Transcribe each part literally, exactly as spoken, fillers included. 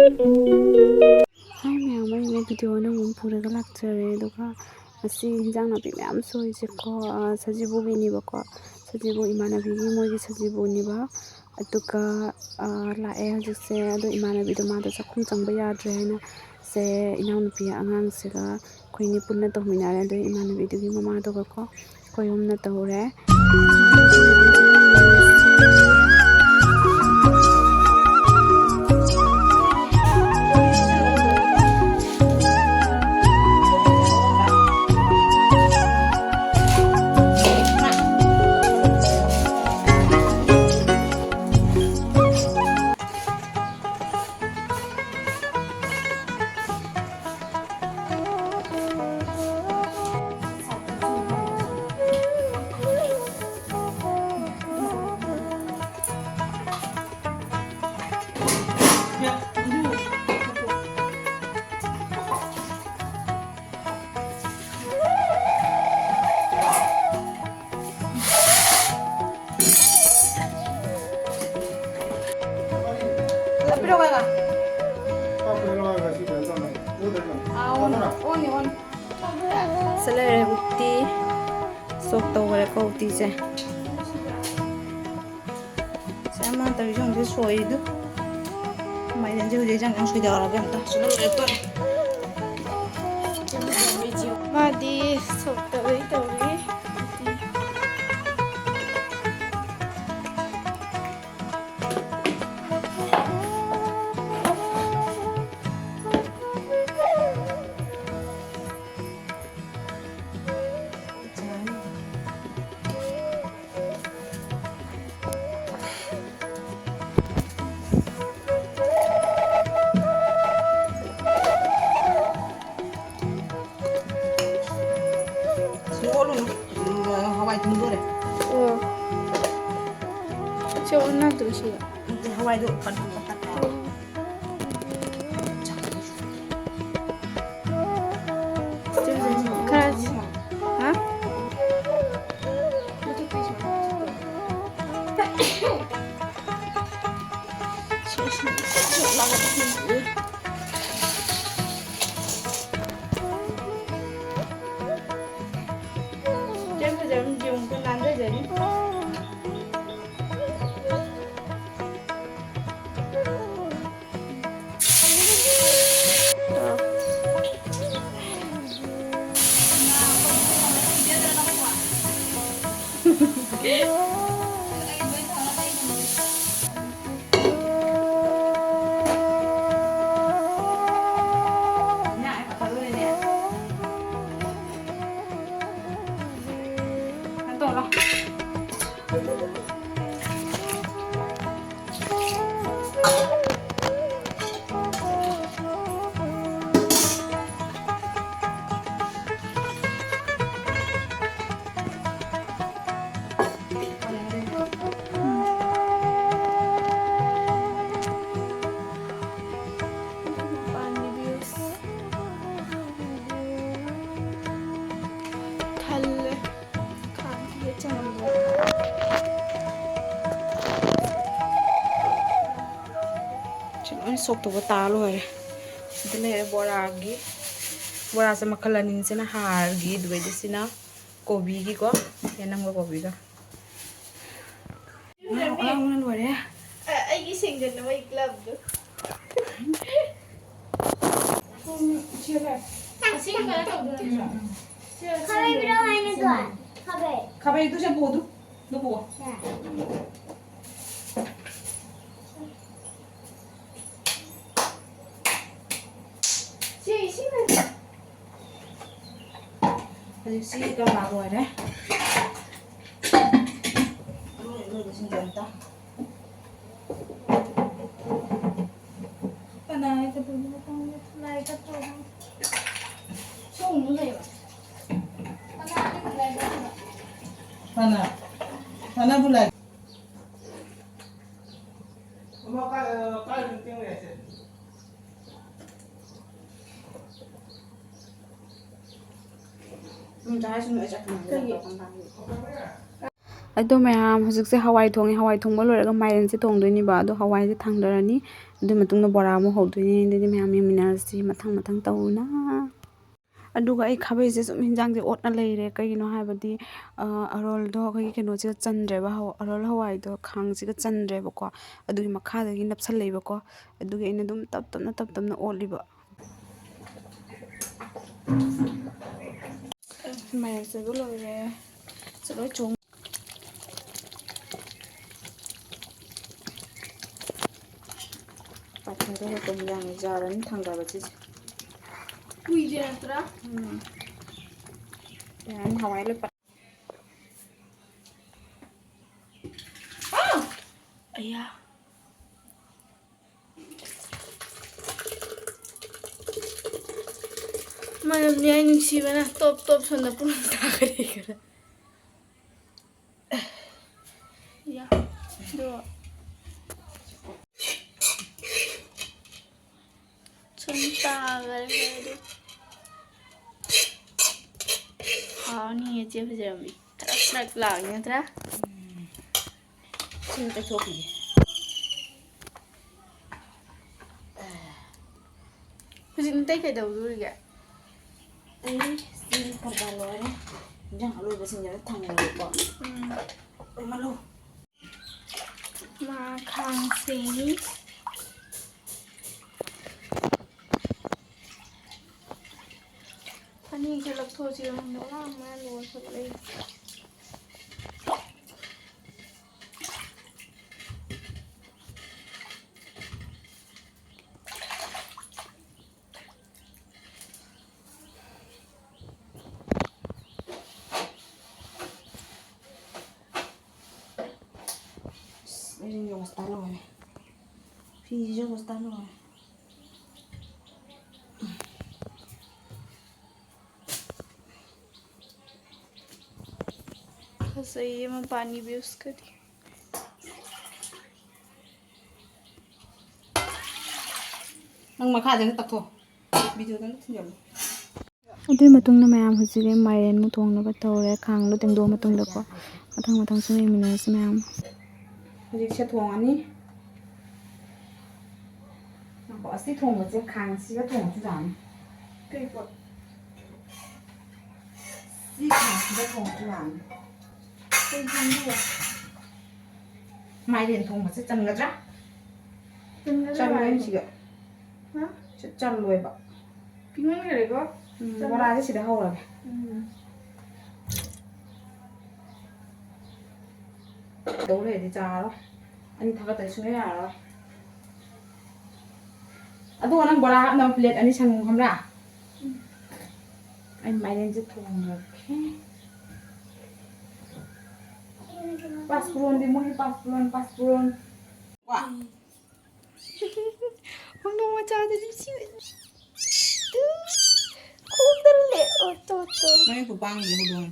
ꯍꯥꯏ ꯃꯌꯥꯝ, ꯑꯩꯅ ꯚꯤꯗꯤꯑꯣ ꯑꯅꯧꯕ ꯑꯃ ꯄꯨꯔꯒ ꯂꯥꯛꯆꯔꯦ꯫ ꯑꯗꯨꯒ ꯉꯁꯤ ꯍꯤꯟꯖꯥꯡ ꯅꯥꯄꯤ ꯃꯌꯥꯝ ꯁꯣꯏꯁꯦꯀꯣ, ꯑ, ꯁꯖꯤꯕꯨꯒꯤꯅꯦꯕꯀꯣ꯫ ꯁꯖꯤꯕꯨ ꯏꯃꯥꯟꯅꯕꯤꯒꯤ, ꯃꯣꯏꯒꯤ ꯁꯖꯤꯕꯨꯅꯦꯕ꯫ ꯑꯗꯨꯒ, ꯑ, ꯂꯥꯛꯑꯦ ꯍꯧꯖꯤꯛꯁꯦ꯫ ꯑꯗꯣ ꯏꯃꯥꯟꯅꯕꯤꯗꯣ ꯃꯥꯗꯣ ꯆꯥꯛꯈꯨꯝ ꯆꯪꯕ ꯌꯥꯗ꯭ꯔꯦ ꯍꯥꯏꯅ ꯁꯦ ꯏꯅꯥꯎꯅꯨꯄꯤ ꯑꯉꯥꯡꯁꯤꯒ ꯑꯩꯈꯣꯏꯅꯤ ꯄꯨꯟꯅ ꯇꯧꯃꯤꯟꯅꯔꯦ꯫ ꯑꯗꯩ ꯏꯃꯥꯟꯅꯕꯤꯗꯨꯒꯤ ꯃꯃꯥꯗꯨꯒꯀꯣ ꯑꯩꯈꯣꯏ ꯑꯍꯨꯝꯅ ꯇꯧꯔꯦ꯫ ꯁꯤ ꯂꯩꯔꯦ ꯎꯇꯤ꯫ ꯁꯣꯛ ꯇꯧꯈ꯭ꯔꯦꯀꯣ ꯎꯇꯤꯁꯦ꯫ ꯁꯤ ꯑꯃ ꯇꯧꯔꯤꯁꯦ ꯑꯃꯨꯛꯁꯦ ꯁꯣꯏꯔꯤꯗꯨ꯫ ꯃꯥꯏꯔꯦꯟꯁꯦ ꯍꯧꯖꯤꯛ ꯍꯧꯖꯤꯛ ꯁꯣꯏꯗꯔꯛꯑꯒꯦ ꯑꯝꯇ꯫ ꯁꯤꯅ ꯂꯣꯏꯔꯦ ꯇꯣꯛꯑꯦ꯫ ꯃꯥꯗꯤ ꯁꯣꯛ ꯇꯧꯔꯤ ꯇꯧꯔꯤ꯫ ꯁꯤ ꯑꯣꯜꯂꯨꯅꯨ꯫ ꯎꯝ, ꯍꯋꯥꯏ ꯊꯨꯝꯗꯣꯔꯦ꯫ ꯑꯣ꯫ ꯁꯤ ꯑꯣꯟꯅꯗ꯭ꯔꯣ ꯁꯤ? ꯅꯠꯇꯦ, ꯍꯋꯥꯏꯗꯣ ꯄꯠ ꯄꯠ ꯄꯠ ꯇꯥꯔꯦ꯫ ꯈꯔ, ꯍꯥ? ꯌꯥꯝ ꯐꯖꯕ ꯌꯦꯡꯉꯨꯀꯣ, ꯅꯥꯟꯊꯖꯅꯤ꯫ ꯊꯜꯂꯦ꯫ ꯁꯤ ꯂꯣꯏ ꯁꯣꯛ ꯇꯧꯕ ꯇꯥ ꯂꯣꯏꯔꯦ꯫ ꯁꯤꯗ ꯂꯩꯔꯦ ꯕꯣꯔꯥꯒꯤ꯫ ꯕꯣꯔꯥꯁꯦ ꯃꯈꯜ ꯑꯅꯤꯅꯤ꯫ ꯁꯤꯅ ꯍꯥꯔꯒꯤ, ꯑꯗꯨꯒꯩꯗꯤ ꯁꯤꯅ ꯀꯣꯕꯤꯒꯤꯀꯣ, ꯌꯦꯅꯝꯒ ꯀꯣꯕꯤꯒ꯫ ꯑꯉꯥꯡꯕꯅ ꯂꯣꯏꯔꯦ꯫ ꯑ-, ꯑꯩꯒꯤ ꯁꯦꯡꯖꯟꯅꯕ ꯑꯩ glove ꯗꯨ꯫ ꯎꯝ, ꯁꯤ ꯈꯔ꯫ ꯑꯁꯤ ꯀꯩꯅꯣ ꯇꯧꯗꯣꯏꯔꯣ? ꯎꯝ, ꯎꯝ꯫ ꯁꯤ ꯈꯥꯕꯩ ꯄꯤꯔꯛꯑꯣ ꯍꯥꯏꯅꯦ, ꯇꯣ꯫ ꯈꯥꯕꯩ꯫ ꯈꯥꯕꯩꯗꯨ ꯁꯦ ꯄꯨ ꯑꯗꯨ꯫ ꯑꯗꯨ ꯄꯨ꯫ ꯁꯦ꯫ ꯁꯤ ꯏꯁꯤꯡ ꯂꯩꯇꯦ꯫ ꯍꯧꯖꯤꯛꯁꯤ ꯀꯪꯂꯥ ꯂꯣꯏꯔꯦ꯫ ꯂꯣꯏ-, ꯂꯣꯏꯕꯁꯤꯡꯁꯦ ꯑꯝꯇ꯫ ꯀꯅꯥ ꯀꯩꯗꯧꯕꯅꯣ ꯈꯪꯗꯦ꯫ ꯂꯥꯏ ꯀꯠꯇ꯭ꯔꯣ ꯈꯪꯗꯦ꯫ ꯁꯣꯝꯗ ꯂꯩꯕ꯫ ꯀꯅꯥ ꯂꯥꯏ ꯀꯠꯇ꯭ꯔꯣ? ꯀꯅꯥ? ꯀꯅꯥꯕꯨ ꯂꯥꯏ? ꯑꯃ ꯀꯥꯏ-, ꯀꯥꯏꯗꯅꯣ ꯇꯦꯡ ꯂꯩꯔꯤꯁꯦ? ꯎꯝ, ꯆꯥꯔꯁꯅꯨ, ꯑꯩ ꯆꯥꯛ ꯊꯣꯡꯉꯒꯦ꯫ ꯀꯩꯒꯤ? ꯂꯥꯛꯄ ꯀꯥꯟꯗ꯫ ꯑꯗꯣ ꯃꯌꯥꯝ, ꯍꯧꯖꯤꯛꯁꯦ ꯍꯋꯥꯏ ꯊꯣꯡꯉꯦ꯫ ꯍꯋꯥꯏ ꯊꯣꯡꯕ ꯂꯣꯏꯔꯒ ꯃꯥꯏꯔꯦꯟꯁꯦ ꯊꯣꯡꯗꯣꯏꯅꯦꯕ꯫ ꯑꯗꯣ ꯍꯋꯥꯏꯁꯦ ꯊꯥꯡꯗꯔꯅꯤ, ꯑꯗꯨ ꯃꯇꯨꯡꯗ ꯕꯣꯔꯥ ꯑꯃꯨꯛ ꯍꯧꯗꯣꯏꯅꯦ꯫ ꯑꯗꯨꯗꯤ ꯃꯌꯥꯝ ꯌꯦꯡꯃꯤꯟꯅꯔꯁꯤ ꯃꯊꯪ ꯃꯊꯪ ꯇꯧꯅ꯫ ꯑꯗꯨꯒ ꯑꯩ ꯈꯥꯕꯩꯁꯦ ꯁꯨꯝ ꯍꯤꯟꯖꯥꯡꯁꯦ ꯑꯣꯠꯅ ꯂꯩꯔꯦ꯫ ꯀꯩꯒꯤꯅꯣ ꯍꯥꯏꯕꯗꯤ, ꯑ, ꯑꯔꯣꯜꯗꯣ ꯑꯩꯈꯣꯏꯒꯤ ꯀꯩꯅꯣꯁꯤꯒ ꯆꯟꯗ꯭ꯔꯦꯕ, ꯍꯧ-, ꯑꯔꯣꯜ ꯍꯋꯥꯏꯗꯣ ꯈꯥꯡꯁꯤꯒ ꯆꯟꯗ꯭ꯔꯦꯕꯀꯣ꯫ ꯑꯗꯨꯒꯤ ꯃꯈꯥꯗꯒꯤ ꯅꯞꯁꯜꯂꯛꯏꯕꯀꯣ꯫ ꯑꯗꯨꯒꯤ ꯑꯩꯅ ꯑꯗꯨꯝ ꯇꯞ ꯇꯞꯅ, ꯇꯞ ꯇꯞꯅ ꯑꯣꯠꯂꯤꯕ꯫ ꯃꯥꯏꯔꯦꯟꯁꯤꯁꯨ ꯂꯣꯏꯔꯦ꯫ ꯁꯤ ꯂꯣꯏ ꯆꯣꯡ-, ꯄꯥꯊꯔꯒ ꯀꯣꯟ ꯌꯥꯝꯅ ꯌꯥꯔꯅꯤ ꯊꯥꯡꯗꯕ ꯁꯤꯁꯦ꯫ ꯀꯨꯏꯗꯦ ꯅꯠꯇ꯭ꯔꯥ? ꯎꯝ꯫ ꯌꯥꯔꯅꯤ, ꯍꯋꯥꯏ ꯂꯣꯏ ꯄꯠ-, ꯑꯥ! ꯑꯌꯥ꯫ ꯃꯅꯝꯗꯤ ꯑꯩ ꯅꯨꯡꯁꯤꯕꯅ ꯇꯣꯞ ꯇꯣꯞ ꯁꯣꯝꯗ ꯄꯨꯡ ꯇꯥꯈ꯭ꯔꯦ ꯈꯔ꯫ ꯌꯥ, ꯑꯗꯣ ꯁꯨꯝ ꯇꯥꯈ꯭ꯔꯦ ꯑꯗꯨ꯫ ꯍꯥꯎꯅꯤꯌꯦ, ꯆꯦ ꯐꯖꯔꯝꯃꯤ꯫ ꯊ꯭ꯔꯛ ꯊ꯭ꯔꯛ ꯂꯥꯎꯏ ꯅꯠꯇ꯭ꯔꯥ? ꯁꯤꯃ ꯇꯩꯊꯣꯛꯈꯤꯒꯦ꯫ ꯍꯧꯖꯤꯛ ꯅꯇꯩ ꯀꯩꯗꯧꯗꯣꯔꯤꯒꯦ? ꯑꯩ ꯆꯦꯡ ꯈꯔ ꯈꯔ ꯂꯣꯏꯔꯦ꯫ ꯏꯟꯖꯥꯡ ꯑꯂꯣꯏꯕꯁꯤꯡꯁꯤꯗ ꯊꯝꯃꯦꯕꯀꯣ꯫ ꯎꯝ꯫ ꯂꯣꯏꯃꯜꯂꯨ꯫ ꯃꯥ ꯈꯥꯡꯁꯦ꯫ ꯐꯅꯦꯛꯁꯦ ꯂꯧꯊꯣꯛꯑꯁꯤꯔ ꯈꯪꯗꯦ꯫ ꯋꯥ ꯃꯌꯥꯝ ꯂꯣꯏꯁꯤꯜꯂꯛꯑꯦ꯫ ꯑꯁ, ꯑꯩꯁꯨ ꯑꯣꯕꯁꯇꯥ ꯂꯣꯏꯔꯦ꯫ ꯐꯤꯁꯤꯁꯨ ꯑꯣꯕꯁꯇꯥ ꯂꯣꯏꯔꯦ꯫ ꯐꯖꯩꯌꯦ ꯃꯄꯥꯟꯒꯤ ꯚ꯭ꯌꯨꯁꯀꯗꯤ꯫ ꯅꯪ ꯃꯈꯥꯗ ꯇꯛꯊꯣꯛ꯫ ꯚꯤꯗꯤꯑꯣꯗ ꯑꯝꯇ ꯊꯤꯟꯖꯜꯂꯨ꯫ ꯑꯗꯨꯒꯤ ꯃꯇꯨꯡꯗ ꯃꯌꯥꯝ ꯍꯧꯖꯤꯛ ꯑꯩ ꯃꯥꯏꯔꯦꯟ ꯑꯃꯨꯛ ꯊꯣꯡꯅꯕ ꯇꯧꯔꯦ꯫ ꯈꯥꯡꯗꯣ ꯇꯦꯡꯗꯣꯛꯑ ꯃꯇꯨꯡꯗꯀꯣ꯫ ꯃꯊꯪ ꯃꯊꯪ ꯁꯨꯝ ꯌꯦꯡꯃꯤꯟꯅꯔꯁꯤ ꯃꯌꯥꯝ꯫ ꯍꯧꯖꯤꯛꯁꯦ ꯊꯣꯡꯉꯅꯤ꯫ ꯉꯥꯏꯈꯣ, ꯑꯁꯤ ꯊꯣꯡꯕꯁꯦ ꯈꯥꯡꯁꯤꯒ ꯊꯣꯡꯉꯁꯨ ꯌꯥꯅꯤ꯫ ꯀꯩ ꯄꯣꯠ? ꯁꯤ ꯈꯥꯡꯁꯤꯒ ꯊꯣꯡꯉꯁꯨ ꯌꯥꯅꯤ꯫ ꯀꯩ ꯊꯣꯡꯗꯣꯏꯕ? ꯃꯥꯏꯔꯦꯟ ꯊꯣꯡꯕꯁꯦ ꯆꯟꯒꯗ꯭ꯔꯥ? ꯆꯟꯒꯗ꯭ꯔꯥ ꯆꯜꯂꯣꯏ ꯃꯥꯏꯔꯦꯟ? ꯁꯤꯒ꯫ ꯍꯥ? ꯁꯤ ꯆꯜꯂꯣꯏꯕ꯫ ꯄꯤꯛꯃꯟꯈꯔꯦꯀꯣ? ꯎꯝ, ꯆꯟꯕ꯫ ꯕꯣꯔꯥꯁꯦ ꯁꯤꯗ ꯍꯧꯔꯒꯦ꯫ ꯎꯝ꯫ ꯇꯧ ꯂꯩꯔꯗꯤ ꯆꯥꯔꯣꯏ꯫ ꯑꯅꯤ ꯊꯥꯒꯠꯇꯗꯤ ꯁꯨꯡꯌꯥ ꯌꯥꯔꯔꯣꯏ꯫ ꯑꯗꯨꯒ ꯅꯪ ꯕꯣꯔꯥ ꯍꯥꯞꯅꯕ ꯄ꯭ꯂꯦꯠ ꯑꯅꯤ ꯁꯪꯉꯨ ꯈꯪꯕ꯭ꯔꯥ? ꯎꯝ꯫ ꯑꯩ ꯃꯥꯏꯔꯦꯟꯁꯦ ꯊꯣꯡꯉꯒꯦ꯫ ꯄꯥꯁꯄꯨꯔꯣꯟꯗꯤ ꯃꯣꯏꯒꯤ ꯄꯥꯁꯄꯨꯔꯣꯟ, ꯄꯥꯁꯄꯨꯔꯣꯟ꯫ ꯋꯥ꯫ ꯍꯧꯗꯣꯡ ꯃꯆꯥꯗꯨꯗꯤ ꯁꯤ ꯇꯨ ꯈꯣꯡꯗ ꯂꯦ-, ꯑꯣ, ꯇꯣ, ꯇꯣ꯫ ꯅꯣꯏ ꯈꯨꯄꯥꯡꯗꯤ ꯍꯧꯗꯣꯡ꯫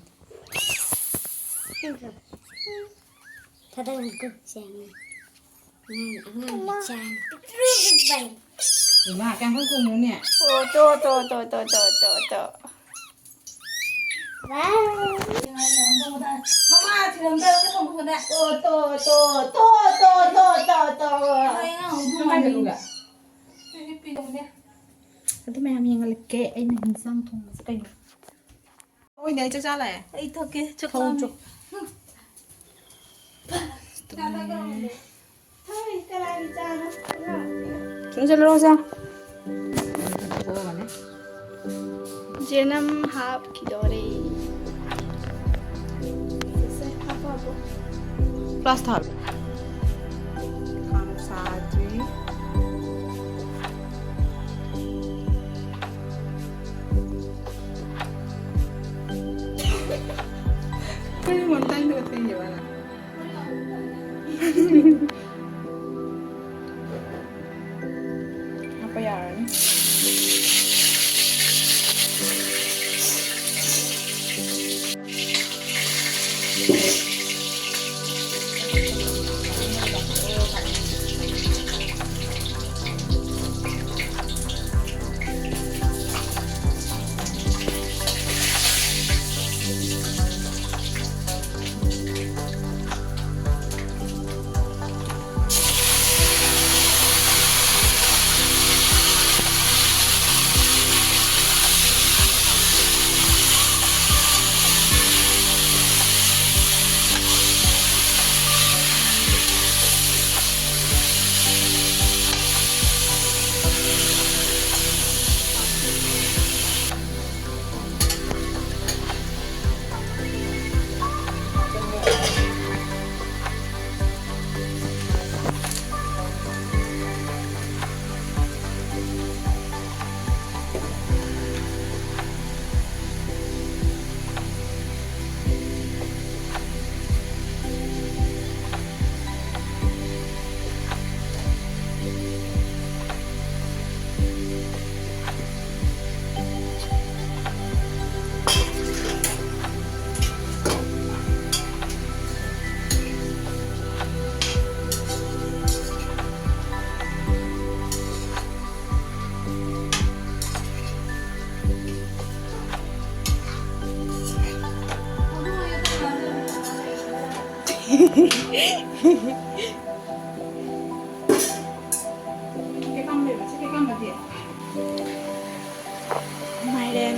ꯊꯥꯗꯧ ꯒꯨꯠ ꯆꯦꯡꯉꯦ꯫ ꯑꯉꯥꯡ, ꯑꯉꯥꯡ ꯃꯆꯥꯅꯤ꯫ ꯄꯤꯛꯇ꯭ꯔꯨ ꯄꯤꯛꯄꯅꯤ꯫ ꯏꯃꯥ, ꯀꯌꯥꯝ ꯀꯨꯏꯅ ꯈꯣꯡꯉꯨꯅꯦ? ꯑꯣ, ꯇꯣ, ꯇꯣ, ꯇꯣ꯫ ꯋꯥꯎ꯫ ꯃꯃꯥ, ꯊꯤꯔꯝꯗ ꯀꯩꯅꯣꯝ ꯄꯨꯊꯣꯛꯑꯦ꯫ ꯑꯣ, ꯇꯣ, ꯇꯣ꯫ ꯅꯣꯏ ꯑꯉꯥꯡ ꯍꯧꯗꯣꯡ ꯅꯪ ꯀꯥꯏ ꯃꯥꯜꯂꯤ꯫ ꯆꯠꯂꯨꯒꯦ? ꯁꯤ ꯍꯤꯞꯄꯤꯅꯦ꯫ ꯑꯗꯨ ꯃꯌꯥꯝ ꯌꯦꯡꯍꯜꯂꯛꯀꯦ ꯑꯩꯅ ꯍꯤꯟꯖꯥꯡ ꯊꯣꯡꯕꯁꯦ ꯀꯩꯅꯣ꯫ ꯍꯣꯏꯅꯦ, ꯑꯩ ꯆꯥꯛ ꯆꯥ ꯂꯥꯛꯑꯦ꯫ ꯑꯩ ꯊꯣꯛꯀꯦ, ꯆꯥꯛ ꯊꯣꯡ ꯂꯥꯝꯃꯦ꯫ ꯆꯣ꯫ ꯆꯥ ꯊꯛꯀꯗꯧꯕꯅꯦ꯫ ꯍꯣꯏ, ꯀꯅꯥꯒꯤ ꯆꯥꯅꯣ? ꯆꯨꯝ ꯆꯠꯂꯨꯔꯣ, ꯆꯥ꯫ ꯖꯦꯅꯝ ꯍꯥꯞꯈꯤꯗꯣꯔꯦ꯫ ꯁꯦ, ꯍꯥꯞꯄꯣ, ꯍꯥꯞꯄꯣ꯫ ꯄ꯭ꯂꯥꯁ ꯊꯥꯜꯂꯣ꯫ ꯈꯥꯡ ꯁꯥꯗ꯭ꯔꯤ꯫ ꯀꯔꯤ one time ꯗꯒ ꯊꯦꯡꯉꯤꯕ ꯅꯪ? ꯍꯥꯞꯄ ꯌꯥꯔꯅꯤ꯫ ꯃꯥꯏꯔꯦꯟ꯫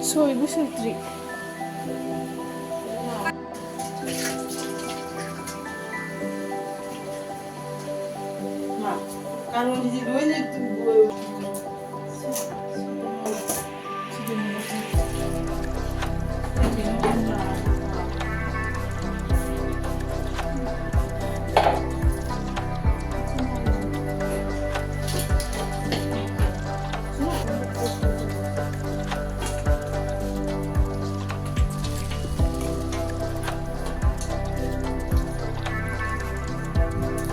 ꯁꯣꯏꯕꯨ ꯁꯣꯏꯗ꯭ꯔꯤ꯫ ꯃꯥ, ꯀꯥꯔꯣꯟꯁꯤꯗꯤ ꯂꯣꯏꯅ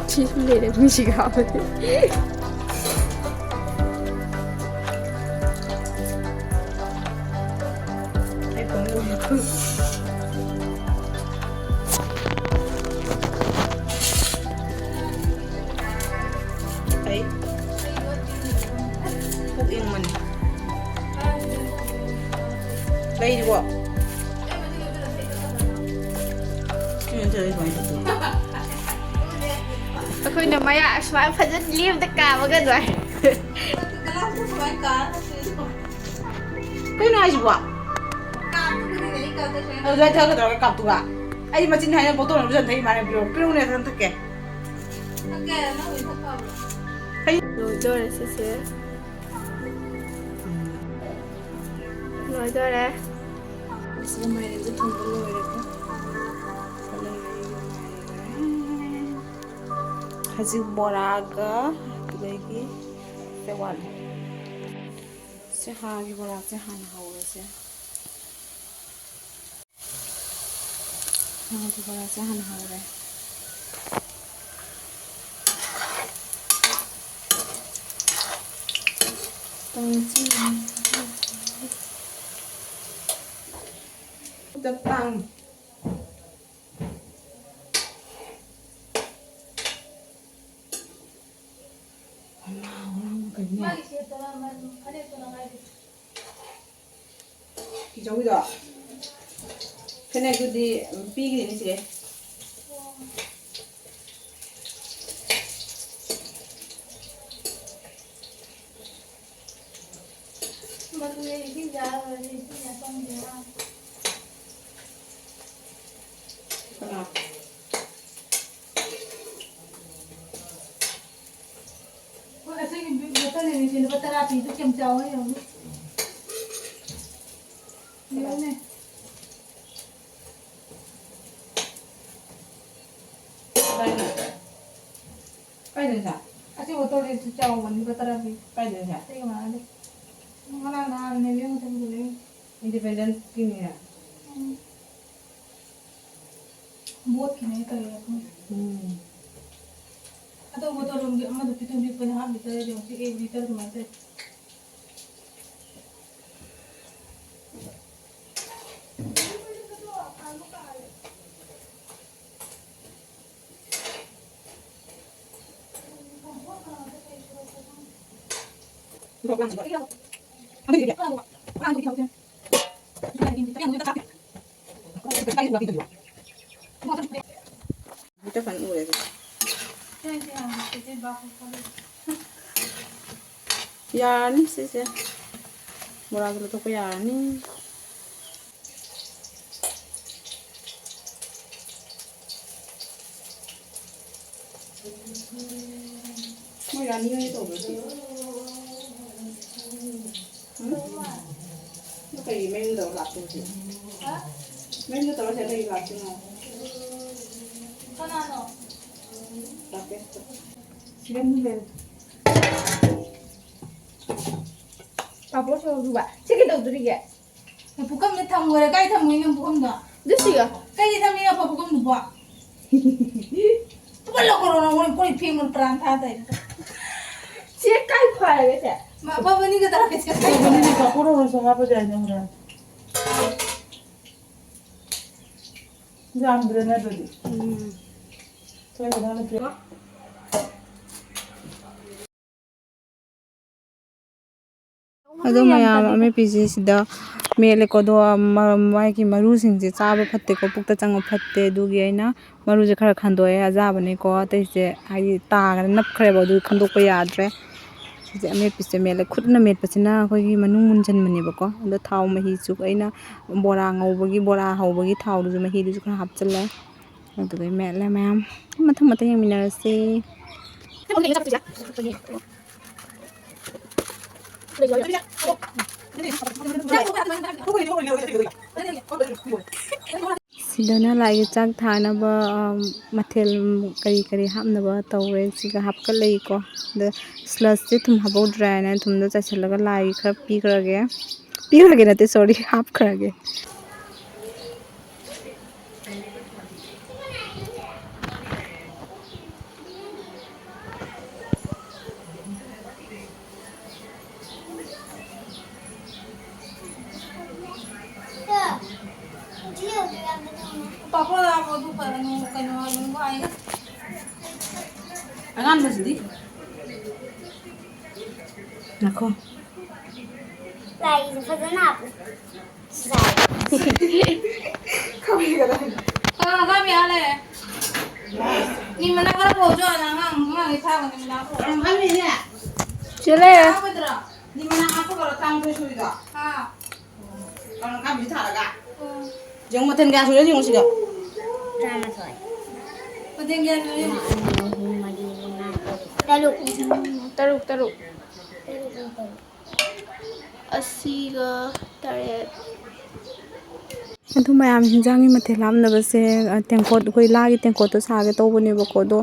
ꯁꯤ ꯁꯨꯝ ꯂꯩꯔꯦ, ꯃꯤꯁꯤꯒ ꯍꯥꯞꯄꯗꯤ꯫ ꯑꯩ ꯐꯣꯟ ꯂꯧꯒꯦ꯫ ꯑꯩ ꯄꯨꯛ ꯏꯪꯕꯅꯤ꯫ ꯂꯩꯔꯤꯕꯣ? ꯁꯤ ꯅꯠꯇ꯭ꯔꯗꯤ ꯀꯃꯥꯏꯅ ꯇꯧꯗꯣꯏꯅꯣ? ꯑꯩꯈꯣꯏꯅ ꯃꯌꯥ ꯑꯁꯨꯃꯥꯏꯅ ꯐꯖꯅ ꯂꯦꯝꯗ ꯀꯥꯕꯒ ꯑꯗꯨꯃꯥꯏꯅ꯫ ꯀꯩꯅꯣ ꯍꯥꯏꯁꯤꯕꯣ? ꯑꯗꯨꯗ ꯊꯛꯀꯗꯧꯔꯒ ꯀꯥꯞꯇꯨꯒ꯫ ꯑꯩ ꯃꯆꯤꯟ ꯍꯥꯏꯅ ꯕꯣꯇꯜ ꯑꯃ ꯄꯨꯁꯟꯊꯛꯏ ꯃꯥꯅ ꯄꯤꯔꯛꯑꯣ꯫ ꯄꯤꯔꯛꯎꯅꯦ, ꯑꯗꯨꯝ ꯊꯛꯀꯦ꯫ ꯊꯛꯀꯦ, ꯅꯪ ꯑꯣꯏꯅ ꯊꯛꯄ ꯍꯧꯔꯣ꯫ ꯂꯣꯏꯗꯣꯔꯦ ꯁꯤꯁꯦ꯫ ꯂꯣꯏꯗꯣꯔꯦ꯫ ꯁꯤꯗ ꯃꯥꯏꯔꯦꯟꯁꯦ ꯊꯣꯡꯕ ꯂꯣꯏꯔꯦꯀꯣ꯫ ꯍꯧꯖꯤꯛ ꯕꯣꯔꯥꯒ ꯑꯗꯨꯗꯒꯤ ꯁꯦ ꯋꯥꯠꯂꯤ꯫ ꯁꯦ ꯍꯥꯒꯤ ꯕꯣꯔꯥꯁꯦ ꯍꯥꯟꯅ ꯍꯧꯔꯁꯦ꯫ ꯍꯥꯒꯤ ꯕꯣꯔꯥꯁꯦ ꯍꯥꯟꯅ ꯍꯧꯔꯦ꯫ ꯇꯧꯔꯁꯤ꯫ ꯆꯞ ꯇꯥꯡ꯫ ꯍꯩꯃꯥ, ꯉꯔꯥꯡ ꯀꯩꯅꯣ? ꯅꯪꯒꯤꯗꯣ ꯐꯅꯦꯛꯇꯨꯗꯤ ꯄꯤꯈ꯭ꯔꯤꯅꯤ ꯁꯤꯔꯦ꯫ ꯃꯗꯨꯅꯦ ꯏꯁꯤꯡ ꯆꯥꯔꯒꯗꯤ ꯏꯁꯤꯡ ꯌꯥꯝ ꯆꯪꯗꯦ ꯍꯥꯏ꯫ ꯀꯅꯥ? ꯑꯩꯈꯣꯏ ꯑꯁꯤꯒꯤ ꯕꯣꯇꯜ ꯑꯅꯤꯁꯦ ꯂꯨꯄꯥ ꯇꯔꯥ ꯄꯤꯗꯣ ꯀꯌꯥꯝ ꯆꯥꯎꯋꯦ ꯌꯦꯡꯉꯨꯅꯦ꯫ ꯌꯦꯡꯉꯨꯅꯦ꯫ ꯀꯥꯏꯗꯅꯣ? ꯀꯥꯏꯗꯅꯣ ꯁꯥ? ꯑꯁꯤ ꯕꯣꯇꯜꯁꯦ ꯆꯥꯎꯕꯅꯤ, ꯂꯨꯄꯥ ꯇꯔꯥ ꯄꯤ꯫ ꯀꯥꯏꯗꯅꯣ ꯁꯥ? ꯑꯇꯩꯒ ꯃꯥꯟꯅꯗꯦ꯫ ꯉꯔꯥꯡ ꯅꯍꯥꯟ ꯅꯦꯕꯤꯌꯣꯅ ꯊꯝꯈꯤꯕꯅꯦ꯫ Independence ꯀꯤꯅꯤꯅ꯫ ꯎꯝ꯫ ꯕꯣꯠꯀꯤꯅꯦ ꯀꯔꯤꯔꯥ ꯈꯪꯗꯦ꯫ ꯎꯝ꯫ ꯑꯗꯣ ꯕꯣꯇꯜ ꯂꯣꯝꯒꯤ ꯑꯃꯗꯣ ꯄꯤꯛꯇꯨꯝ ꯄꯤꯛꯄꯅꯦ, half liter ꯗꯤ ꯌꯦꯡꯉꯨ, ꯄꯤꯛꯑꯦ, liter ꯑꯗꯨꯃꯥꯏꯅ ꯇꯧꯋꯦ꯫ ꯍꯦꯛꯇ ꯐꯖꯅ ꯎꯔꯦ ꯑꯗꯨꯗꯤ꯫ ꯌꯥꯔꯅꯤ ꯁꯤꯁꯦ꯫ ꯕꯣꯔꯥꯁꯨ ꯂꯧꯊꯣꯛꯄ ꯌꯥꯔꯅꯤ꯫ ꯃꯣꯏ ꯔꯥꯅꯤ ꯍꯣꯏ ꯇꯧꯕ꯭ꯔꯣ ꯁꯤ? ꯎꯝ? ꯑꯗꯨ ꯀꯩꯒꯤ ꯃꯌꯨꯝꯗ ꯂꯥꯛꯇꯣꯏꯁꯦ? ꯃꯌꯨꯝꯗ ꯇꯧꯔꯁꯦ ꯀꯩꯒꯤ ꯂꯥꯛꯇꯣꯏꯅꯣ? ꯀꯅꯥꯅꯣ? ꯔꯥꯀꯦꯁꯇꯣ꯫ ꯁꯤꯔꯝꯗꯤ ꯂꯩꯔꯦ꯫ ꯄꯥꯐꯣꯔ ꯁꯨꯍꯧꯗꯨꯕ꯫ ꯁꯤ ꯀꯩꯗꯧꯗꯣꯔꯤꯒꯦ? ꯄꯨꯈꯝꯗ ꯊꯝꯈ꯭ꯔꯦ꯫ ꯀꯥꯏ ꯊꯝꯃꯨꯏ ꯅꯪ ꯄꯨꯈꯝꯗꯣ? ꯑꯗꯨ ꯁꯤꯒ꯫ ꯀꯩꯒꯤ ꯊꯝꯃꯤꯅꯣ ꯑꯐ ꯄꯨꯈꯝꯗꯨꯕꯣ? ꯇꯨꯃꯤꯟ ꯂꯩꯈꯣ, ꯅꯪ ꯍꯣꯔꯦꯟ ꯀꯣꯜ ꯐꯦꯡꯕꯗ ꯄ꯭ꯔꯥꯟ ꯊꯥ ꯇꯥꯏ꯫ ꯁꯤ ꯀꯥꯏ ꯐꯔꯒꯦ ꯁꯦ? ꯃ-, ꯑꯐꯕꯅꯤ ꯀꯩꯗꯧꯔꯒꯦ ꯁꯦ? ꯑꯐꯕꯅꯤꯅ ꯄꯥꯐꯣꯔ ꯍꯧꯔꯁꯨ ꯍꯥꯞꯄ ꯌꯥꯏꯅꯦ ꯍꯣꯔꯦꯟ꯫ ꯌꯥꯝꯗ꯭ꯔꯦꯅꯦ ꯑꯗꯨꯗꯤ꯫ ꯎꯝ꯫ ꯊꯣꯏ ꯀꯩꯅꯣꯅ ꯄꯤꯔꯛ-꯫ ꯑꯗꯣ ꯃꯌꯥꯝ ꯑꯃꯦꯠꯄꯤꯁꯦ ꯁꯤꯗ ꯃꯦꯠꯂꯦꯀꯣ꯫ ꯑꯗꯣ ꯃ-, ꯃꯥꯒꯤ ꯃꯔꯨꯁꯤꯡꯁꯦ ꯆꯥꯕ ꯐꯠꯇꯦꯀꯣ, ꯄꯨꯛꯇ ꯆꯪꯕ ꯐꯠꯇꯦ꯫ ꯑꯗꯨꯒꯤ ꯑꯩꯅ ꯃꯔꯨꯁꯦ ꯈꯔ ꯈꯟꯗꯣꯛꯑꯦ, ꯑꯖꯥꯕꯅꯤꯀꯣ꯫ ꯑꯇꯩꯁꯦ ꯍꯥꯏꯗꯤ ꯇꯥꯈ꯭ꯔꯦ, ꯅꯞꯈ꯭ꯔꯦꯕ, ꯑꯗꯨ ꯈꯟꯗꯣꯛꯄ ꯌꯥꯗ꯭ꯔꯦ꯫ ꯁꯤꯁꯦ ꯑꯃꯦꯠꯄꯤꯁꯦ ꯃꯦꯠꯂꯦ꯫ ꯈꯨꯠꯅ ꯃꯦꯠꯄꯁꯤꯅ ꯑꯩꯈꯣꯏꯒꯤ ꯃꯅꯨꯡ ꯃꯨꯟꯁꯤꯟꯕꯅꯦꯕꯀꯣ꯫ ꯑꯗꯣ ꯊꯥꯎ ꯃꯍꯤꯁꯨ ꯑꯩꯅ ꯕꯣꯔꯥ ꯉꯧꯕꯒꯤ, ꯕꯣꯔꯥ ꯍꯧꯕꯒꯤ ꯊꯥꯎꯗꯨꯁꯨ, ꯃꯍꯤꯗꯨꯁꯨ ꯈꯔ ꯍꯥꯞꯆꯤꯜꯂꯦ꯫ ꯑꯗꯨꯒ ꯃꯦꯠꯂꯦ ꯃꯌꯥꯝ꯫ ꯃꯊꯪ ꯃꯊꯪ ꯌꯦꯡꯃꯤꯟꯅꯔꯁꯤ꯫ ꯁꯤꯗꯅ ꯂꯥꯏꯒꯤ ꯆꯥꯛ ꯊꯥꯅꯕ, ꯑ, ꯃꯊꯦꯜ ꯀꯔꯤ ꯀꯔꯤ ꯍꯥꯞꯅꯕ ꯇꯧꯔꯦ꯫ ꯁꯤꯒ ꯍꯥꯞꯀꯠꯂꯛꯏꯀꯣ꯫ ꯑꯗ ꯁ꯭ꯂꯁꯁꯦ ꯊꯨꯝ ꯍꯥꯞꯍꯧꯗ꯭ꯔꯦꯅ ꯊꯨꯝꯗꯣ ꯆꯥꯏꯁꯤꯜꯂꯒ ꯂꯥꯏꯒꯤ ꯈꯔ ꯄꯤꯈ꯭ꯔꯒꯦ꯫ ꯄꯤꯈ꯭ꯔꯒꯦ ꯅꯠꯇꯦ, ꯁꯣꯔꯤ, ꯍꯥꯞꯈ꯭ꯔꯒꯦ꯫ ꯄꯥꯐꯣꯔ ꯂꯥꯛꯄ ꯑꯗꯨ ꯀꯩꯅꯣ, ꯀꯩꯅꯣ ꯑꯗꯨꯝ ꯍꯥꯏ꯫ ꯑꯉꯥꯡꯕꯁꯤꯗꯤ? ꯉꯥꯏꯈꯣ꯫ ꯂꯥꯏꯒꯤꯁꯦ ꯐꯖꯅ ꯍꯥꯞꯄꯨ꯫ ꯈꯥꯃꯦꯟ ꯈꯔ ꯄꯨꯔꯛꯎ ꯆꯣ, ꯑꯉꯥꯡ, ꯑꯉꯥꯡꯒꯤ ꯊꯥꯕꯅꯤ ꯃꯅꯥ ꯄꯨꯔꯛꯎ꯫ ꯆꯦ ꯂꯩꯔꯦ꯫ ꯍꯥꯞꯄꯣꯏꯗ꯭ꯔꯣ? ꯅꯤ ꯃꯅꯥ ꯍꯥꯞꯄꯒꯔꯣ ꯇꯔꯥꯃꯥꯊꯣꯏ ꯁꯨꯔꯤꯗꯣ? ꯍꯥ꯫ ꯀꯩꯅꯣ ꯀꯥꯕꯤꯁꯤ ꯊꯥꯔꯒ? ꯎꯝ꯫ ꯌꯦꯡꯉꯨ, ꯃꯊꯦꯜ ꯀꯌꯥ ꯁꯨꯔꯦ ꯌꯦꯡꯉꯨ ꯁꯤꯗ꯫ ꯇꯔꯥꯃꯥꯊꯣꯏ꯫ ꯃꯊꯦꯜ ꯀꯌꯥ ꯁꯨꯔꯦ ꯌꯦꯡꯉꯨ꯫ ꯑꯃ, ꯑꯅꯤ, ꯑꯍꯨꯝ, ꯃꯔꯤ, ꯃꯉꯥ, ꯇꯔꯨꯛ꯫ ꯇꯔꯨꯛ꯫ ꯎꯝ, ꯇꯔꯨꯛ, ꯇꯔꯨꯛ꯫ ꯇꯔꯨꯛ, ꯇꯔꯨꯛ꯫ ꯑꯁꯤꯒ ꯇꯔꯦꯠ꯫ ꯑꯗꯨ ꯃꯌꯥꯝ ꯍꯤꯟꯖꯥꯡꯒꯤ ꯃꯊꯦꯜ ꯍꯥꯞꯅꯕꯁꯦ, ꯑ, ꯇꯦꯡꯀꯣꯠ, ꯑꯩꯈꯣꯏ ꯂꯥꯒꯤ ꯇꯦꯡꯀꯣꯠꯇꯣ ꯁꯥꯒꯦ ꯇꯧꯕꯅꯦꯕꯀꯣ, ꯑꯗꯣ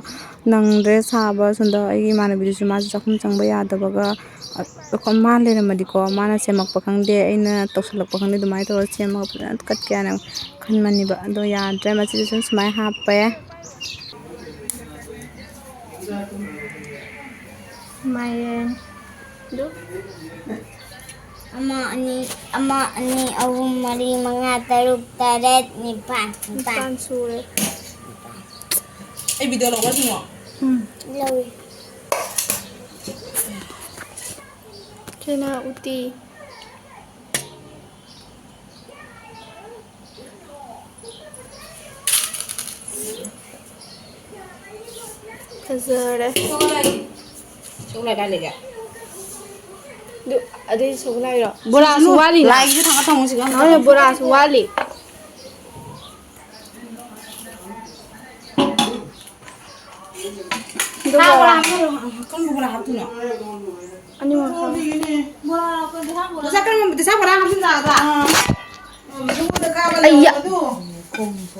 ꯅꯪꯗ꯭ꯔꯦ ꯁꯥꯕ꯫ ꯁꯣꯝꯗ ꯑꯩꯒꯤ ꯏꯃꯥꯟꯅꯕꯤꯗꯨꯁꯨ ꯃꯥꯁꯨ ꯆꯥꯛꯈꯨꯝ ꯆꯪꯕ ꯌꯥꯗꯕꯒ, ꯑ, ꯑꯩꯈꯣꯏ ꯃꯥ ꯂꯩꯔꯝꯃꯗꯤꯀꯣ, ꯃꯥꯅ ꯁꯦꯝꯃꯛꯄ ꯈꯪꯗꯦ, ꯑꯩꯅ ꯇꯧꯁꯜꯂꯛꯄ ꯈꯪꯗꯦ, ꯑꯗꯨꯃꯥꯏꯅ ꯇꯧꯔꯒ ꯁꯦꯝꯃꯒ ꯐꯖꯅ ꯀꯠꯀꯦ ꯍꯥꯏꯅ ꯈꯟꯕꯅꯦꯕ꯫ ꯑꯗꯣ ꯌꯥꯗ꯭ꯔꯦ, ꯃꯁꯤꯗꯁꯨ ꯁꯨꯃꯥꯏꯅ ꯍꯥꯞꯄꯦ꯫ ꯃꯥꯏꯔꯦꯟ꯫ ꯑꯗꯨ? ꯑꯃ, ꯑꯅꯤ, ꯑꯃ, ꯑꯅꯤ, ꯑꯍꯨꯝ, ꯃꯔꯤ, ꯃꯉꯥ, ꯇꯔꯨꯛ, ꯇꯔꯦꯠ, ꯅꯤꯄꯥꯟ, ꯅꯤꯄꯥꯟ꯫ ꯅꯤꯄꯥꯟ ꯁꯨꯔꯦ꯫ ꯑꯩ video ꯂꯧꯕ꯭ꯔꯥ ꯁꯤꯃꯣ? ꯎꯝ꯫ ꯂꯧꯏ꯫ ꯁꯤꯅ ꯎꯇꯤ꯫ ꯐꯖꯔꯦ꯫ ꯁꯒꯣꯜ ꯍꯋꯥꯏ ꯀꯥꯏ ꯂꯩꯒꯦ? ꯑꯗꯨ, ꯑꯗꯨꯏ ꯁꯒꯣꯜ ꯍꯋꯥꯏꯔꯣ? ꯕꯣꯔꯥꯁꯨ ꯋꯥꯠꯂꯤꯅ꯫ ꯂꯥꯏꯒꯤꯁꯨ ꯊꯥꯡꯒꯠ ꯊꯝꯃꯣ ꯁꯤꯒ꯫ ꯅꯪꯅ ꯕꯣꯔꯥꯁꯨ ꯋꯥꯠꯂꯤ꯫ ꯑꯗꯨ ꯁꯥ ꯕꯣꯔꯥ ꯕꯣꯔꯥ꯫ ꯍꯥꯞꯇꯣꯏꯔꯣ? ꯀꯔꯝꯕ ꯕꯣꯔꯥ ꯍꯥꯞꯇꯣꯏꯅꯣ? ꯑꯅꯤꯃꯛ ꯍꯥꯞꯄꯣ꯫ ꯕꯣꯔꯥ ꯍꯥꯞꯄꯣ, ꯁꯥ ꯕꯣꯔꯥ꯫ ꯉꯁꯥꯏ ꯀꯔꯝꯕ ꯁꯥ ꯕꯣꯔꯥ ꯍꯥꯞꯆꯤꯟ ꯌꯥꯒꯗ꯭ꯔꯥ? ꯑꯥ꯫ ꯖꯒꯣꯏꯗ ꯀꯥꯕ ꯑꯩꯌꯥ꯫ ꯂꯩꯍꯧꯕꯗꯣ꯫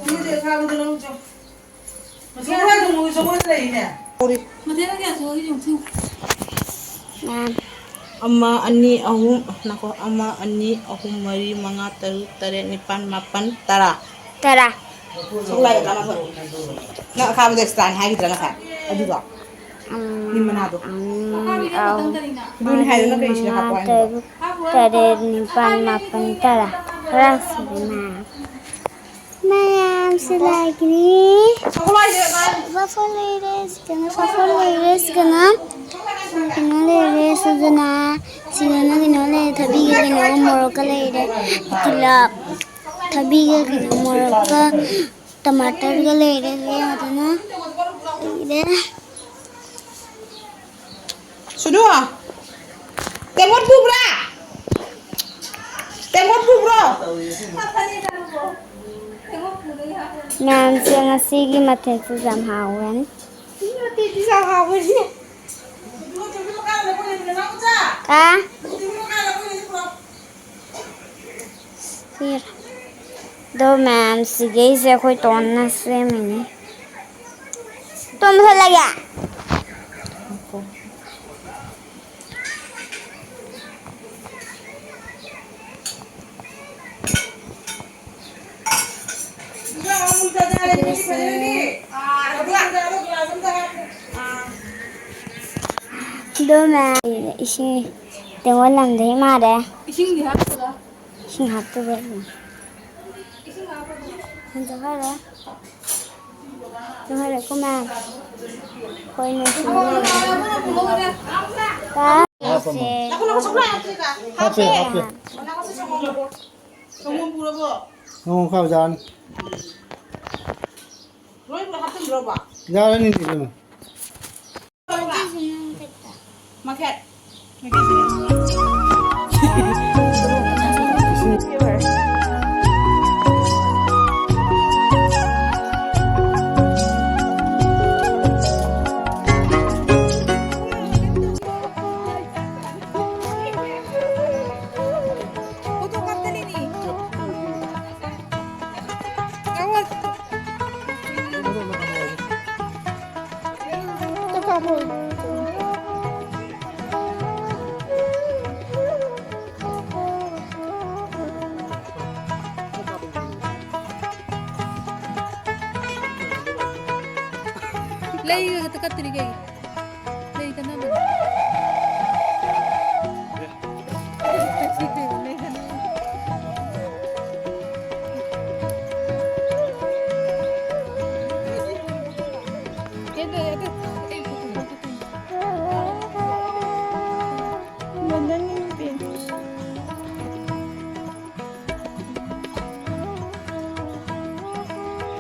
ꯖꯒꯣꯏꯗ ꯀꯥꯕꯗꯣ ꯂꯧꯖꯧ꯫ ꯃꯁꯤ ꯍꯣꯔꯦꯟ ꯑꯗꯨꯝ ꯖꯒꯣꯏꯗ ꯂꯩꯔꯤꯅꯦ꯫ ꯃꯊꯦꯜ ꯀꯌꯥ ꯊꯣꯛꯏ ꯌꯦꯡꯉꯨ꯫ ꯃꯌꯥꯝ꯫ ꯑꯃ, ꯑꯅꯤ, ꯑꯍꯨꯝ, ꯉꯥꯏꯈꯣ꯫ ꯑꯃ, ꯑꯅꯤ, ꯑꯍꯨꯝ, ꯃꯔꯤ, ꯃꯉꯥ, ꯇꯔꯨꯛ, ꯇꯔꯦꯠ, ꯅꯤꯄꯥꯜ, ꯃꯥꯄꯜ, ꯇꯔꯥ꯫ ꯇꯔꯥ꯫ ꯁꯒꯣꯜ ꯍꯋꯥꯏ ꯇꯔꯥꯃꯥꯊꯣꯏ꯫ ꯅꯪ ꯑꯈꯥꯕꯗꯣ extra ꯅꯤ ꯍꯥꯏꯈꯤꯗ꯭ꯔꯥ ꯉꯁꯥꯏ? ꯑꯗꯨꯗꯣ꯫ ꯎꯝ, ꯅꯤꯝ ꯃꯅꯥꯗꯣ꯫ ꯎꯝ, ꯑꯍꯨꯝ, green ꯍꯥꯏꯗꯨꯅ ꯀꯩ ꯁꯤꯗ ꯍꯥꯞꯄꯣ ꯃꯉꯥ, ꯍꯥꯏꯅꯣ? ꯇꯔꯨꯛ, ꯇꯔꯦꯠ, ꯅꯤꯄꯥꯜ, ꯃꯥꯄꯜ, ꯇꯔꯥ꯫ ꯇꯔꯥ ꯁꯨꯔꯦ ꯃꯌꯥꯝ꯫ ꯃꯌꯥꯝꯁꯦ ꯂꯥꯛꯀꯅꯤ꯫ ꯁꯒꯣꯜ ꯍꯋꯥꯏꯁꯦ ꯀꯥꯏ? ꯄꯥꯐꯣꯔ ꯂꯩꯔꯦ, ꯁꯤꯗꯅ ꯄꯥꯐꯣꯔ ꯂꯩꯔꯦ, ꯁꯤꯗꯅ ꯀꯩꯅꯣ ꯂꯩꯔꯦ, ꯁꯤꯗꯅ, ꯁꯤꯗꯅ ꯀꯩꯅꯣ ꯂꯩꯔꯦ, ꯊꯕꯤꯒ ꯀꯩꯅꯣꯒ ꯃꯣꯔꯣꯛꯀ ꯂꯩꯔꯦ꯫ ꯄꯨꯂꯞ ꯊꯕꯤꯒ ꯀꯩꯅꯣ ꯃꯣꯔꯣꯛꯀ ꯇꯃꯥꯇꯔꯒ ꯂꯩꯔꯦ, ꯁꯤꯗꯅ ꯂꯩꯔꯦ꯫ ꯁꯨꯅꯨ, ꯇꯦꯡꯀꯣꯠ ꯄꯨꯕ꯭ꯔꯥ? ꯇꯦꯡꯀꯣꯠ ꯄꯨꯕ꯭ꯔꯣ? ꯃꯌꯥꯝꯁꯦ ꯉꯁꯤꯒꯤ ꯃꯊꯦꯜꯁꯦ ꯌꯥꯝ ꯍꯥꯎꯔꯅꯤ꯫ ꯁꯤ ꯃꯊꯦꯜꯁꯤ ꯌꯥꯝ ꯍꯥꯎꯔꯅꯤ꯫ ꯀꯥ? ꯁꯤꯔ꯫ ꯑꯗꯣ ꯃꯌꯥꯝꯁꯤꯒꯩꯁꯦ ꯑꯩꯈꯣꯏ ꯇꯣꯟꯅ ꯁꯦꯝꯃꯤꯅꯤ꯫ ꯇꯣꯟ ꯃꯨꯊꯠꯂꯒꯦ꯫ ꯑꯗꯣ ꯃꯌꯥꯝ ꯏꯁꯤꯡ ꯇꯦꯡꯋꯣꯜ ꯂꯝꯗꯩ ꯃꯥꯜꯂꯦ꯫ ꯏꯁꯤꯡꯗꯤ ꯍꯥꯞꯇꯕ꯫ ꯏꯁꯤꯡ ꯍꯥꯞꯇꯕ꯫ ꯏꯁꯤꯡ ꯍꯥꯞꯄꯕ꯫ ꯍꯟꯖꯈꯔꯦ꯫ ꯍꯟꯖꯈꯔꯦꯀꯣ ꯃꯌꯥꯝ꯫ ꯑꯩꯈꯣꯏꯅ ꯁꯤꯗ ꯂꯩꯔꯦ꯫ ꯀꯥ-, ꯁꯦ-, ꯍꯥꯞꯄꯦ, ꯍꯥꯞꯄꯦ꯫ ꯁꯪꯒꯣꯝ ꯄꯨꯔꯕꯣ? ꯁꯪꯒꯣꯝ ꯈꯔ ꯌꯥꯅꯤ꯫ ꯂꯣꯏ ꯄꯨꯂꯞ ꯍꯥꯞꯆꯤꯟꯕ꯭ꯔꯣꯕ? ꯌꯥꯔꯅꯤ, ꯏꯕꯦꯝꯃ꯫ Market. ꯂꯩꯒ ꯈꯛꯇ ꯀꯠꯇ꯭ꯔꯤ ꯀꯩ? ꯂꯩ ꯀꯠꯅꯕꯅꯦ꯫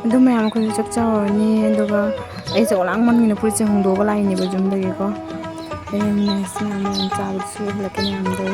ꯑꯗꯨ ꯃꯌꯥꯝ ꯑꯩꯈꯣꯏꯁꯨ ꯆꯥꯛ ꯆꯥꯔꯨꯔꯅꯤ, ꯑꯗꯨꯒ ꯑꯩꯁꯦ ꯑꯣꯂꯥꯡꯃꯟꯒꯤꯅ ꯐꯨꯔꯤꯠꯁꯦ ꯍꯣꯡꯗꯣꯛꯑꯒ ꯂꯥꯛꯏꯅꯦꯕ ꯌꯨꯝꯗꯒꯤꯀꯣ꯫ ꯑꯩ ꯃꯌꯥꯝ ꯆꯥꯕꯗꯨꯁꯨ ꯍꯜꯂꯛꯀꯅꯤ ꯌꯥꯝꯗꯧ꯫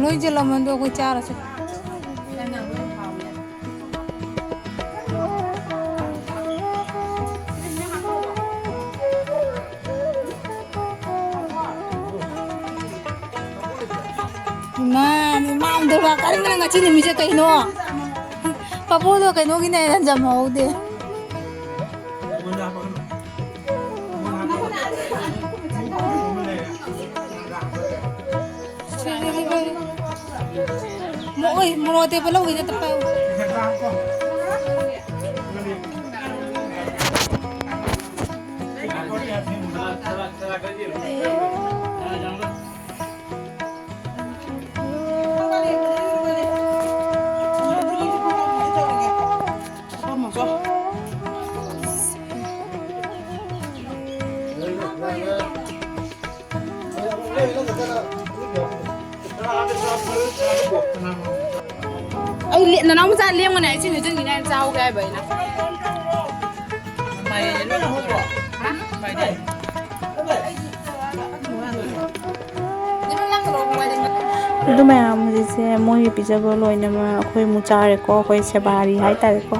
ꯂꯣꯏ ꯆꯜꯂꯝꯃꯣ, ꯑꯗꯣ ꯑꯩꯈꯣꯏ ꯆꯥꯔꯁꯦ꯫ ꯏꯃꯥ, ꯏꯃꯥ, ꯑꯝꯇ ꯋꯥ ꯀꯔꯤꯝꯇ ꯉꯁꯤ ꯅꯨꯃꯤꯠꯁꯦ ꯀꯩꯅꯣ? ꯄꯥꯕꯨꯡꯗꯣ ꯀꯩꯅꯣꯒꯤꯅꯦ ꯍꯥꯏꯅ ꯍꯟꯖꯟꯍꯧꯗꯦ꯫ ꯃꯣꯏ ꯃꯣꯔꯣꯛ ꯑꯇꯦꯛꯄ ꯂꯧꯈꯤꯒꯦ, ꯑꯝꯇ ꯄꯥꯏꯌꯨ꯫ ꯑꯩ ꯂꯦ-, ꯅꯅꯥꯎ ꯃꯆꯥ ꯂꯦꯡꯉꯨꯅꯦ, ꯑꯩ ꯁꯤ ꯅꯣꯏ ꯆꯪꯈꯤꯅꯦ ꯍꯥꯏꯅ ꯆꯥꯍꯧꯒꯦ ꯍꯥꯏꯕ ꯑꯩꯅ꯫ ꯍꯥ? ꯑꯗꯨ ꯃꯌꯥꯝ ꯍꯧꯖꯤꯛꯁꯦ ꯃꯣꯏꯒꯤ ꯄꯤꯖꯕ ꯂꯣꯏꯅꯃꯛ ꯑꯩꯈꯣꯏ ꯑꯃꯨꯛ ꯆꯥꯔꯦꯀꯣ꯫ ꯑꯩꯈꯣꯏ ꯁꯦꯕꯥꯔꯤ ꯍꯥꯏꯇꯥꯔꯦꯀꯣ꯫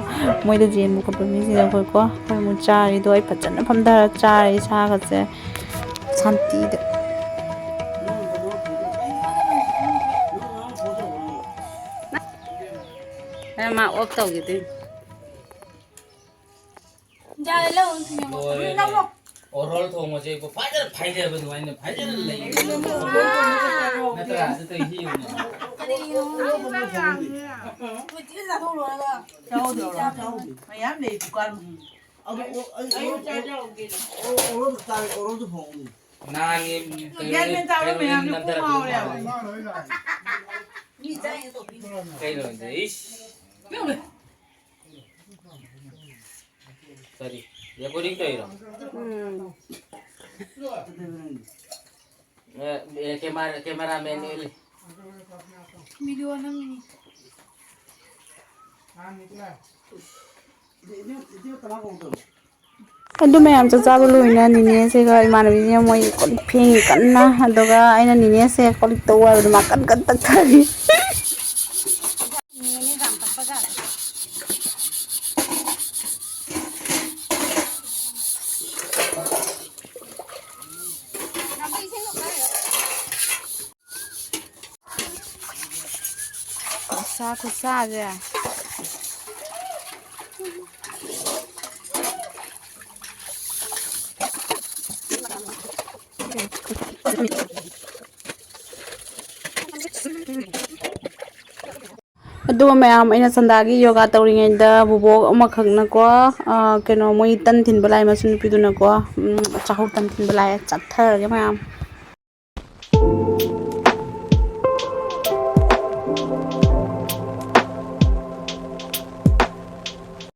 ꯃꯣꯏꯗ ꯆꯦꯟꯕ ꯈꯣꯠꯄ ꯃꯤꯁꯤꯡꯅ ꯑꯩꯈꯣꯏꯀꯣ꯫ ꯑꯩꯈꯣꯏ ꯑꯃꯨꯛ ꯆꯥꯔꯦ꯫ ꯑꯗꯣ ꯑꯩ ꯐꯖꯅ ꯐꯝꯊꯔ ꯆꯥꯔꯦ ꯏꯁꯥꯒꯁꯦ ꯁꯥꯟꯇꯤꯗ꯫ ꯑꯦ, ꯃꯥ ꯑꯣꯐ ꯇꯧꯈꯤꯗꯣꯏꯅꯤ꯫ ꯌꯥꯔꯦ, ꯂꯧꯔꯨ, ꯁꯤꯅꯦꯃꯥ꯫ ꯂꯣꯏꯔꯦ꯫ ꯂꯧꯔꯣ꯫ ꯑꯣꯔꯣꯜ ꯊꯣꯡꯕꯁꯦ ꯐꯖꯅ ꯐꯥꯏꯗꯕ ꯑꯗꯨꯃꯥꯏꯅ ꯐꯖꯅ ꯂꯩ꯫ ꯅꯠꯇ꯭ꯔꯥ? ꯑꯗꯨ ꯇꯧꯏꯁꯤ ꯌꯦꯡꯉꯨꯅꯦ꯫ ꯀꯔꯤꯅꯣ? ꯀꯨꯏꯅ ꯆꯥꯊꯣꯛꯎꯔꯒ꯫ ꯆꯥꯍꯧꯗ꯭ꯔꯣ? ꯆꯥꯗ꯭ꯔꯣ? ꯃꯌꯥꯝ ꯂꯩ ꯗꯨꯀꯥꯟ꯫ ꯑꯗꯨ ꯑꯣ-, ꯑꯩ ꯑꯩ ꯑꯣ-, ꯆꯥꯖꯍꯧꯒꯦ꯫ ꯑꯣ-, ꯑꯣꯔꯣꯜꯗꯣ ꯆꯥꯔꯦ, ꯑꯣꯔꯣꯜꯗꯣ ꯐꯪꯍꯧꯗꯦ꯫ ꯅꯍꯥꯟꯒꯤ ꯒ꯭ꯌꯥꯟ ꯃꯦꯟ ꯇꯥꯕ ꯀꯩꯅꯣ ꯃꯌꯥꯝꯁꯦ ꯀꯣꯛ ꯅꯝꯊꯔꯛꯄꯗꯣ ꯉꯥꯎꯔꯦ ꯍꯥꯏꯕ꯫ ꯃꯥꯜꯂꯦ꯫ ꯃꯤ ꯆꯥꯏꯅ ꯇꯧꯕꯤꯅꯦ꯫ ꯀꯩꯅꯣ ꯍꯥꯏꯁꯦ? ꯏꯁ꯫ ꯀꯔꯤ? ꯔꯦꯀꯣꯔꯗꯤꯡ ꯇꯧꯔꯤꯔꯣ? ꯎꯝ꯫ ꯑꯦ, ꯑꯦ, ꯀꯦꯃꯦꯔꯥ, ꯀꯦꯃꯦꯔꯥꯃꯦꯟ ꯑꯦꯜ꯫ ꯚꯤꯗꯤꯑꯣ ꯅꯝꯃꯤꯅꯤ꯫ ꯑꯗꯨ ꯃꯌꯥꯝ ꯆꯥꯛ ꯆꯥꯕ ꯂꯣꯏꯅ ꯅꯤꯅꯦꯁꯤꯒ ꯏꯃꯥꯟꯅꯕꯤꯁꯤꯒ ꯃꯣꯏ ꯀꯣꯜ ꯂꯤꯛ ꯐꯦꯡꯉꯤ ꯀꯟꯅ꯫ ꯑꯗꯨꯒ ꯑꯩꯅ ꯅꯤꯅꯦꯁꯦ ꯀꯣꯜ ꯂꯤꯛ ꯇꯧ ꯍꯥꯏꯕꯗ ꯃꯥ ꯀꯟ ꯀꯟ ꯇꯛꯊꯔꯤ꯫ ꯈꯨꯠꯁꯥ ꯈꯨꯠꯁꯥꯁꯦ꯫ ꯑꯗꯨꯒ ꯃꯌꯥꯝ, ꯑꯩꯅ ꯆꯟꯗꯥꯒꯤ ꯌꯣꯒꯥ ꯇꯧꯔꯤꯉꯩꯗ ꯕꯨꯕꯣꯛ ꯑꯃꯈꯛꯅꯀꯣ, ꯑ, ꯀꯩꯅꯣ, ꯃꯣꯏ ꯇꯟ ꯊꯤꯟꯕ ꯂꯥꯛꯑꯦ, ꯃꯆꯨ ꯅꯨꯄꯤꯗꯨꯅꯀꯣ, ꯎꯝ, ꯆꯥꯛꯍꯧ ꯇꯟ ꯊꯤꯟꯕ ꯂꯥꯛꯑꯦ꯫ ꯆꯠꯊꯔꯒꯦ ꯃꯌꯥꯝ꯫